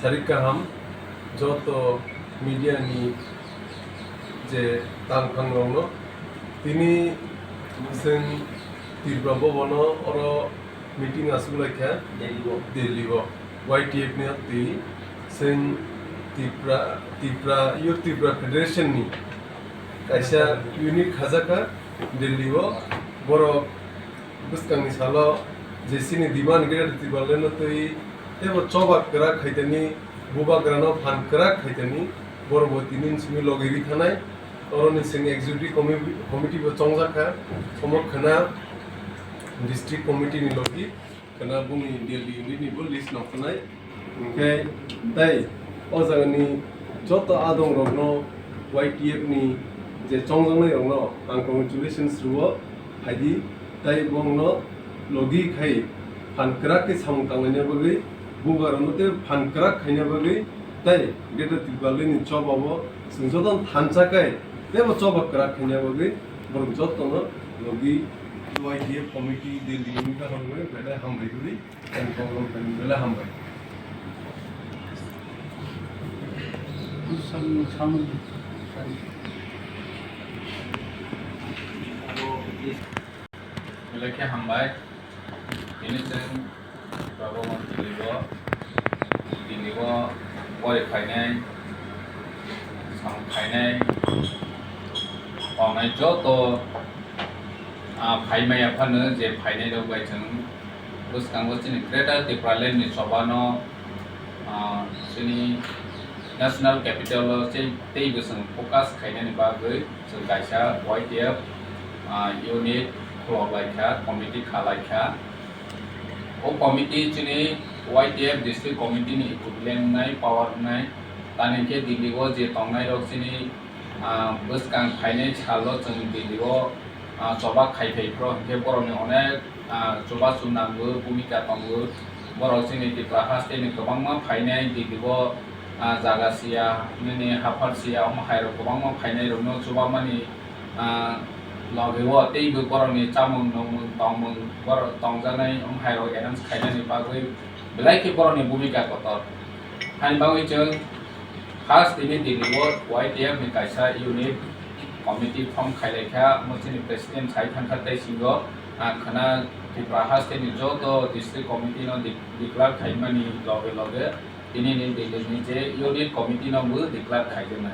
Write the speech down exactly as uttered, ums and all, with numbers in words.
Tarik kaham joto media ni je tangphang rokno, tini chwng Tripura Bhavan o oro meeting aswk lai kha Delhi o. Delhi o Y T F ni twi chwng Tripura, Tripura, Youth Tripura Federation ni kaisa unit khajakha Delhi o, borok bwskangni salo je chini demand Greater Tipraland no twi teibo choba kwrak khaitani, bubagrano phan kwrak khaitani, borok bo tini simi logi ri thanai. Oroni chwng executive commi-, committee bo chongjak kha, omo khwna district committee ni logi. Kana boni Delhi unit ni bo list no khwnai. Hwnkhe tei o jagani joto adong rokno Y T F ni je chongjaknai rokno ang congratulations rwo, phaidi tei bongno logi khai phan kwrak khe samung tanglaina bagwi, bubagrano tei phan kwrak khaina bagwi tei Greater Tipraland ni choba bo chwng jotono thansa kai teibo choba kwrak khaina bagwi borok jotono logi Y T F committee Delhi unit kaham belai hambai guri. Thank you, thank you, belai hambai. Belai khe hambai. Tini chwng Baba Mon Delhi o, Delhi o pori phainai, samung khainai, tongnai joto, ah, phaimaya phano je phainai rok bai chwng bwskango chini Greater Tipraland ni choba no, ah, chini national capital o tei, tei bwswng focus khainani bagwi chwng kaisa Y T F, ah, unit khulok lai kha, committee kha lai kha. O committee chini Y T F district committee ni equivalent wngnai, power wngnai. Tani hwnkhe Delhi o je tongnai rok chini, ah, bwskang phainai salo chwng Delhi o, ah, choba khai phai phro hwnkhe borokni onek, ah, chubachu nango, bhumika tongo. Borok chini Tripura haste ni kwbangma phainai Delhi o, ah, jaga siya, nini haphar siya, omo hai rok kwbangma phainai rokno chubamani, ah, logi o teibo borokni chamung nungmung tongmung borok tongjaknai, omo hai rok arrange khainani bagwi belai khe borokni bhumika kotor. Hani bagwi chwng first tini Delhi o Y T F ni kaisa unit committee form khai lai kha, omo chini president sai thang kha tei singo, ah, khwna Tripura haste ni joto district committee no de-, declare khaimani loge loge tini ni Delhi ni je unit committee no bo declare khaijaknai.